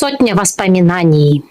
Сотня воспоминаний.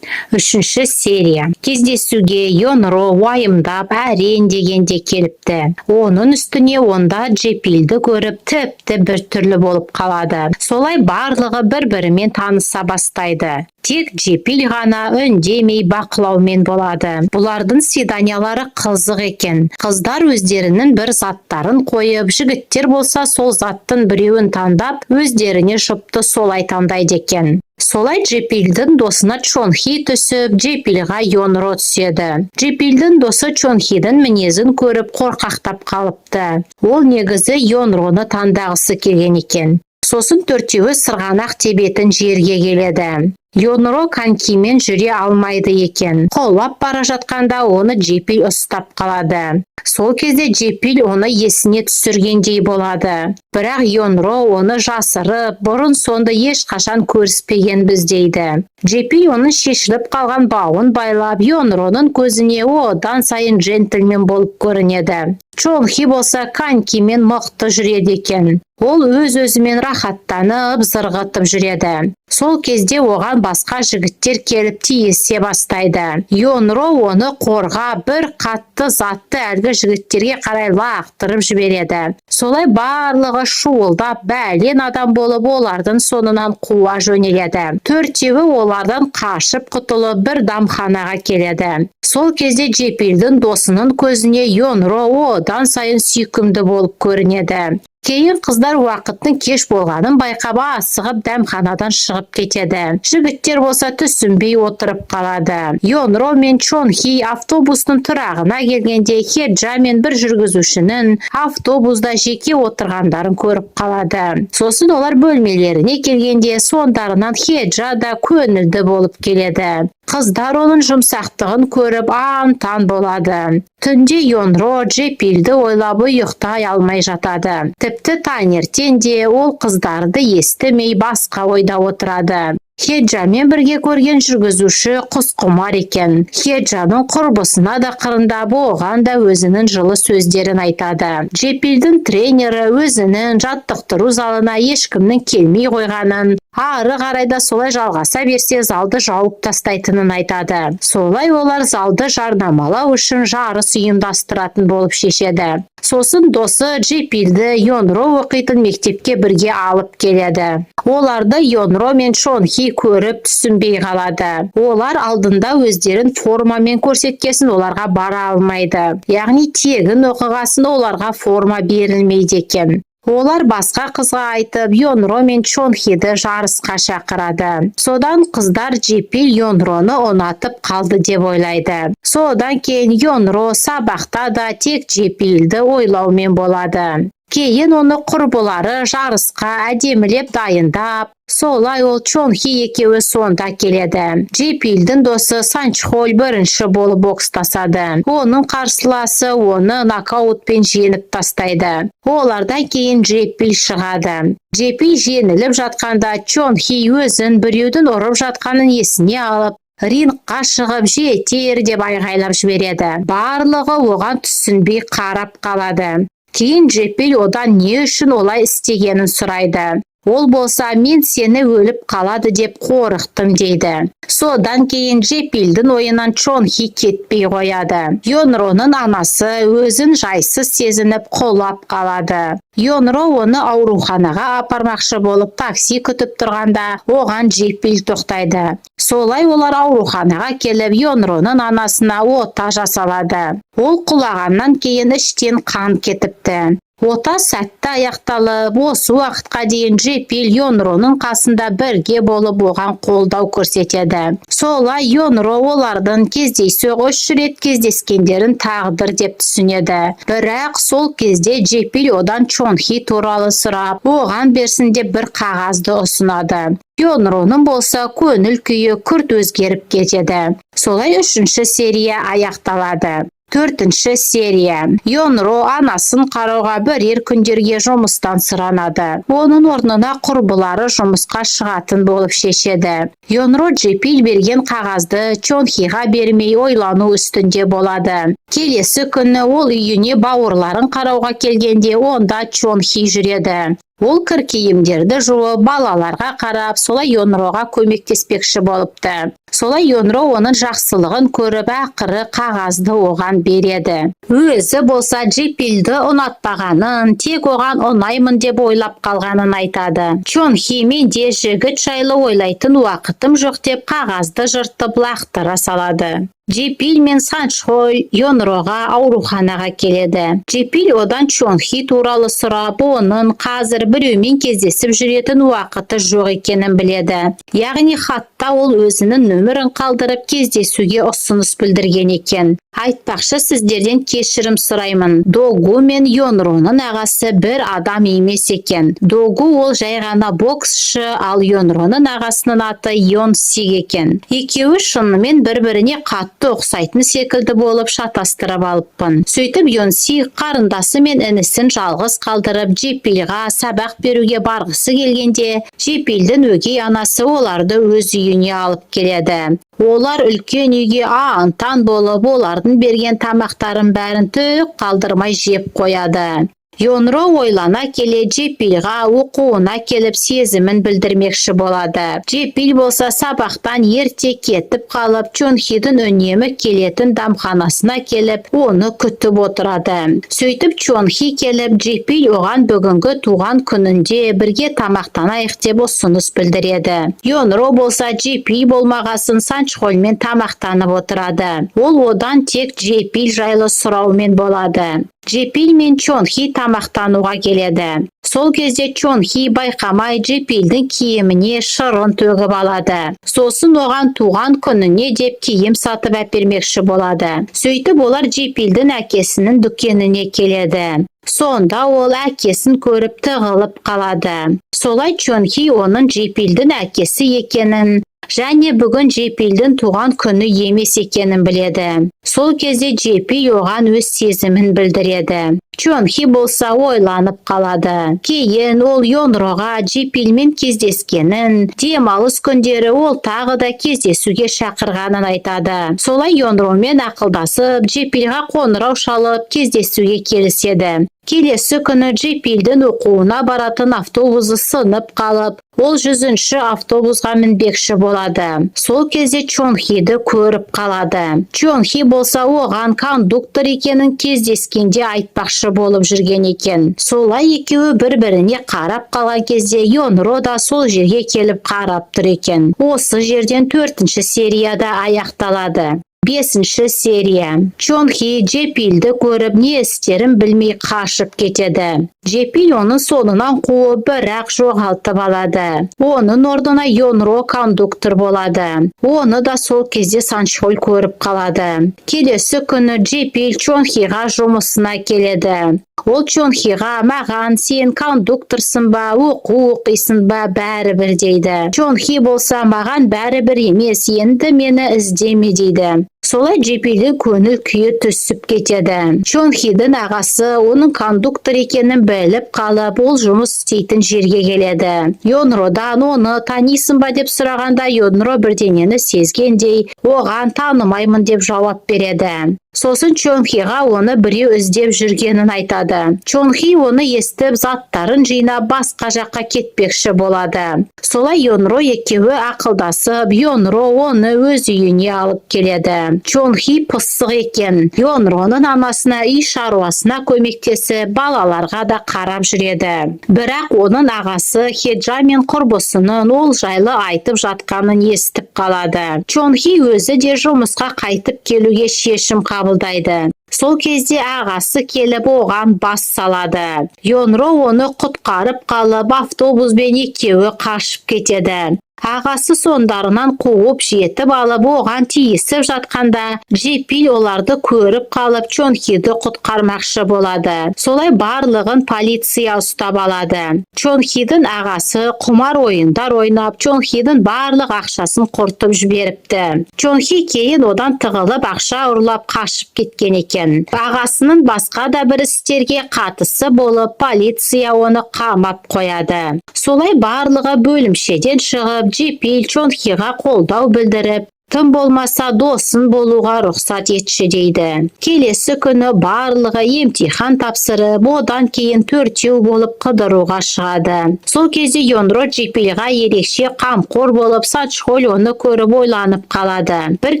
Үшінші серия. Кездесуге Йонро уайымдап, әрең дегенде келіпті. Оның үстіне онда Джепилді көріп, тіпті біртүрлі болып қалады. Солай барлығы бір-бірімен таныса бастайды. Тек Джепил ғана үндемей, бақылаумен болады. Бұлардың свиданиялары қызық екен. Қыздар өздерінің бір заттарын қойып, жігіттер болса, сол заттың біреуін таңдап, өздеріне жұпты солай таңдайды екен. Солай Джепилдің досына Чонхи түсіп, Джепилға Йонро түседі. Джепилдің досы Чонхидің мінезін көріп, қорқақтап қалыпты. Ол негізі Йонроны таңдағысы келген екен. Сосын төртеуі сырғанақ тебетін жерге келеді. Йонро конькимен жүре алмайды екен. Құлап бара жатқанда оны Джепил ұстап қалады. Сол кезде Джепил оны есіне түсіргендей болады. Бірақ Йонро оны жасырып, бұрын сонды ешқашан көріспегенбіз дейді. Джепил оның шешіліп қалған бауын байлап, Йонроның көзіне одан сайын джентльмен болып көрінеді. Чонхи болса, конькимен мықты жүреді екен. Ол өз-өзімен рахаттанып, зырғытып жүреді. Сол кезде оған басқа жігіттер келіп тиісе бастайды. Йонро оны қорғап, бір қатты затты әлгі жігіттерге қарай лақтырып жібереді. Солай барлығы шуылдап, бәлен адам болып, олардың соңынан қуа жөнеледі. Төртеуі олардан қашып құтылып, бір дәмханаға келеді. Сол кезде Джепилдің досының көзіне Йонро одан сайын сүйкімді болып көрінеді. Кейін қыздар уақыттың кеш болғанын байқап, асығып дәмханадан шығып кетеді. Жігіттер болса, түсінбей отырып қалады. Йонро мен Чонхи автобустың тұрағына келгенде, Хеджа мен бір жүргізушінің автобуста жеке отырғандарын көріп қалады. Сосын олар бөлмелеріне келгенде, соңдарынан Хеджа да көңілді болып келеді. Қыздар оның жұмсақтығын көріп, аң-таң болады. Түнде Йонро Джепилді ойлап, ұйықтай алмай жатады. Тіпті таңертең де ол қыздарды естімей, басқа ойда отырады. Хеджамен бірге көрген жүргізуші құсқұмар екен. Хеджаның құрбысына да қырындап, оған да өзінің жылы сөздерін айтады. Джепилдің тренері өзінің жаттықтыру залына ешкімнің келмей қойғанын, ары қарай да солай жалғаса берсе, залды жауып тастайтынын айтады. Солай олар залды жарнамалау үшін жарыс ұйымдастыратын болып шешеді. Сосын досы Джепилді Йонро оқитын мектепке бірге алып келеді. Оларды Йонро мен Чонхи көріп, түсінбей қалады. Олар алдында өздерін формамен көрсеткесін, оларға бара алмайды. Яғни тегін оқығасын, оларға форма берілмейді екен. Олар басқа қызға айтып, Йонро мен Чонхиді жарысқа шақырады. Содан қыздар Джепил Йонроны ұнатып қалды деп ойлайды. Содан кейін Йонро сабақта да тек Джепилді ойлаумен болады. Кейін оны құрбылары жарысқа әдемілеп дайындап, солай ол Чонхи екеуі сонда келеді. Джепилдің досы Санчхоль бірінші болып бокстасады. Оның қарсыласы оны нокаутпен жеңіп тастайды. Олардан кейін Джепил шығады. Джепил жеңіліп жатқанда, Чонхи өзін біреудің ұрып жатқанын есіне алып, рингқа шығып, «Жетер!» деп айғайлап жібереді. Барлығы оған түсінбей қарап қалады. Кейін Джепил одан не үшін олай істегенін сұрайды. Ол болса, «Мен сені өліп қалады деп қорықтым», – дейді. Содан кейін Джепилдің ойынан Чонхи кетпей қояды. Йонроның анасы өзін жайсыз сезініп, құлап қалады. Йонро оны ауруханаға апармақшы болып, такси күтіп тұрғанда, оған Джепил тоқтайды. Солай олар ауруханаға келіп, Йонроның анасына ота жасалады. Ол құлағаннан кейін іштен қан кетіпті. Ота сәтті аяқталып, осы уақытқа дейін Джепил Йонроның қасында бірге болып, оған қолдау көрсетеді. Солай Йонро олардың кездейсоқ үш рет кездескендерін тағдыр деп түсінеді. Бірақ сол кезде Джепил одан Чонхи туралы сұрап, оған берсін деп бір қағазды ұсынады. Йонроның болса, көңіл күйі күрт өзгеріп кетеді. Солай үшінші серия аяқталады. Төртінші серия. Йонро анасын қарауға бірер күндерге жұмыстан сұранады. Оның орнына құрбылары жұмысқа шығатын болып шешеді. Йонро Джепил берген қағазды Чонхиға бермей, ойлану үстінде болады. Келесі күні ол үйіне бауырларын қарауға келгенде, онда Чонхи жүреді. Ол кір киімдерді жуып, балаларға қарап, солай Йонроға көмектеспекші болыпты. Солай Йонро оның жақсылығын көріп, ақыры қағазды оған береді. Өзі болса Джипилді ұнатпағанын, тек оған ұнаймын деп ойлап қалғанын айтады. Чонхи: «Менде жігіт жайлы ойлайтын уақытым жоқ», – деп қағазды жыртып лақтыра салады. Джипил мен Санчхоль Йонроға ауруханаға келеді. Джипил одан Чонхи туралы сұрап, оның қазір біреумен кездесіп жүретін уақыты жоқ екенін біледі. Яғни хатта ол өзінің нөмірін қалдырып, кездесуге ұсыныс білдірген екен. Айтпақшы, сіздерден кешірім сұраймын. Догу мен Йонроның ағасы бір адам емес екен. Догу ол жай ғана боксшы, ал Йонроның ағасының аты Йон Сик екен. Екеуі шынымен бір-біріне қатты ұқсайтын секілді болып, шатастырып алыппын. Сөйтіп Йон Сик қарындасы мен інісін жалғыз қалдырып, Джипильға сабақ беруге барғысы келгенде, Джипильдің өгей анасы оларды өз үйіне алып келеді. Олар үлкен үйге аң-таң болып, олардың берген тамақтарын бәрін түк қалдырмай жеп қояды. Йонро ойлана келе Джипильға оқуына келіп, сезімін білдірмекші болады. Джипиль болса сабақтан ерте кетіп қалып, Чонхидің үнемі келетін дәмханасына келіп, оны күтіп отырады. Сөйтіп Чонхи келіп, Джипиль оған бүгінгі туған күнінде бірге тамақтанайық деп ұсыныс білдіреді. Йонро болса Джипиль болмағасын Санчхольмен тамақтанып отырады. Ол одан тек Джипиль жайлы сұраумен болады. Джипиль мен Чонхи тамақтануға келеді. Сол кезде Чонхи байқамай Джипильдің киіміне шырын төгіп алады. Сосын оған туған күніне деп киім сатып әпермекші болады. Сөйтіп олар Джипильдің әкесінің дүкеніне келеді. Сонда ол әкесін көріп тығылып қалады. Солай Чонхи оның Джипильдің әкесі екенін және бүгін Джипильдің туған күні емес екенін біледі. Сол кезде Джипиль оған өз сезімін білдіреді. Чонхи болса ойланып қалады. Кейін ол Йонроға Джипильмен кездескенін, демалыс күндері ол тағы да кездесуге шақырғанын айтады. Солай Йонромен ақылдасып, Джипильға қоңырау шалып, кездесуге келіседі. Келесі күні Джипильдің оқуына баратын автобусы сынып қалып, ол 100-ші автобусқа мінбекші болады. Сол кезде Чонхиді көріп қалады. Чонхи болса оған кондуктор екенін кездескенде айтпақшы болып жүрген екен. Солай екеуі бір-біріне қарап қалған кезде Йонро да сол жерге келіп қарап тұр екен. Осы жерден төртінші серияда аяқталады. Бесінші серия. Чонхи Джепилді көріп, не істерін білмей қашып кетеді. Джепил оның соңынан қуып, бірақ жоғалтып алады. Оның орнына Йонро кондуктор болады. Оны да сол кезде Санчхоль көріп қалады. Келесі күні Джепил Чонхиға жұмысына келеді. Ол Чонхиға: «Маған сен кондукторсың ба, оқу оқисың ба, бәрібір», – дейді. Чонхи болса: «Маған бәрібір емес, енді мені іздеме», – дейді. Солай Джепилдің көңіл күйі түсіп кетеді. Чонхидің ағасы оның кондуктор екенін біліп қалып, ол жұмыс істейтін жерге келеді. Йонродан оны танисың ба деп сұрағанда, Йонро бірдеңені сезгендей, оған танымаймын деп жауап береді. Сосын Чонхиға оны біреу іздеп жүргенін айтады. Чонхи оны естіп, заттарын жинап, басқа жаққа кетпекші болады. Солай Йонро екеуі ақылдасып, Йонро оны өз үйіне алып келеді. Чонхи пысық екен. Йонроның анасына үй шаруасына көмектесіп, балаларға да қарап жүреді. Бірақ оның ағасы Хеджа мен құрбысының ол жайлы айтып жатқанын естіп қалады. Чонхи өзі де жұмысқа қайтып келуге шешім қабылдайды. Сол кезде ағасы келіп, оған бас салады. Йонро оны құтқарып қалып, автобуспен екеуі қашып кетеді. Ағасы соңдарынан қуып жетіп алып, оған тиісіп жатқанда, Джепил оларды көріп қалып, Чонхиді құтқармақшы болады. Солай барлығын полиция ұстап алады. Чонхидің ағасы құмар ойындар ойнап, Чонхидің барлық ақшасын құртып жіберіпті. Чонхи кейін одан тығылып, ақша ұрлап қашып кеткен екен. Ағасының басқа да бір істерге қатысы болып, полиция оны қамап қояды. Солай барлығы бөлімшеден шығып, Джепил Чонхиға қолдау білдіріп, Тым болмаса досын болуға рұқсат етші дейді. Келесі күні барлығы емтихан тапсырып, одан кейін төртеу болып қыдыруға шығады. Сол кезде Йонро Джипильға ерекше қамқор болып, Санчхоль оны көріп ойланып қалады. Бір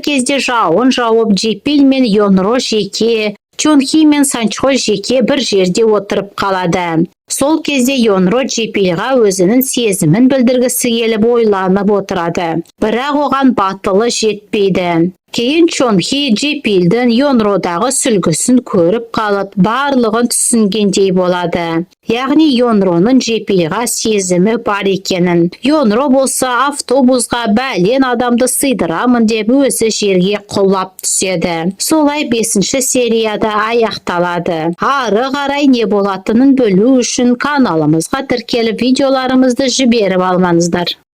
кезде жауын жауып, Джипиль мен Йонро жеке, Чонхи мен Санчхоль жеке бір жерде отырып қалады. Сол кезде Йонро Джипильға өзінің сезімін білдіргісі келіп ойланып отырады. Бірақ оған батылы жетпейді. Кейін Чонхи Джипильдің Йонродағы сүлгісін көріп қалып, барлығын түсінгендей болады. Яғни Йонроның Джипильға сезімі бар екенін. Йонро болса, автобусға бәлен адамды сыйдырамын деп, өзі жерге құлап түседі. Солай бесінші серияда аяқталады. Ары қарай не болатынын білу үшін каналымызға тіркеліп, видеоларымызды жіберіп алмаңыздар.